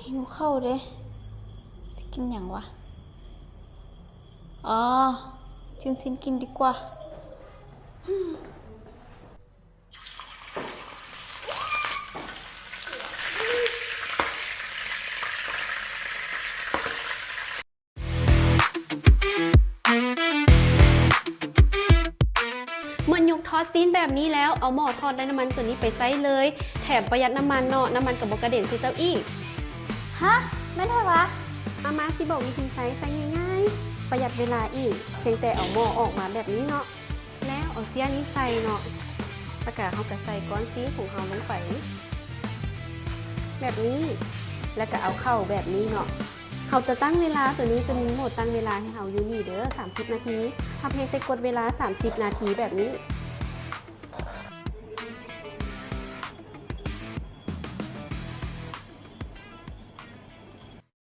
ຫິວເຂົ້າເດ້ ຊິກິນຫຍັງວະ? ອໍ ຊິ້ນໆ ກິນດີກວ່າ. ເມື່ອຍົກທອດຊີ້ນແບບນີ້ແລ້ວ, ເອົາໝໍ້ທອດໄດ້ນ້ຳມັນໂຕນີ້ໄປໃຊ້ເລີຍ, ແຖມປະຢັດນ້ຳມັນເນາະ, ນ້ຳມັນກໍບໍ່ກະເດັນໃສ່ເຈົ້າອີກ. ຮະ? ແມ່ນແທ້ຫວາ? ມາ ມາ ຊິບອກວິທີໃຊ້, ໃຊ້ງ່າຍໆ, ປະຢັດເວລາອີກ, ພຽງແຕ່ເອົາໝໍ້ອອກມາແບບນີ້ເນາະ. ແລ້ວເອົາເຈ້ຍນີ້ໃສ່ເນາະ, ແລ້ວກະເຮົາກະໃສ່ກ້ອນຊີ້ນຂອງເຮົາລົງໄປແບບນີ້, ແລ້ວກະເອົາເຂົ້າແບບນີ້ເນາະ. ເຮົາຈະຕັ້ງເວລາ, ໂຕນີ້ຈະມີໂໝດຕັ້ງເວລາໃຫ້ເຮົາຢູ່ນີ້ເດີ, ສາມສິບນາທີ. ເຮົາພຽງແຕ່ກົດເວລາສາມສິບນາທີແບບນີ້.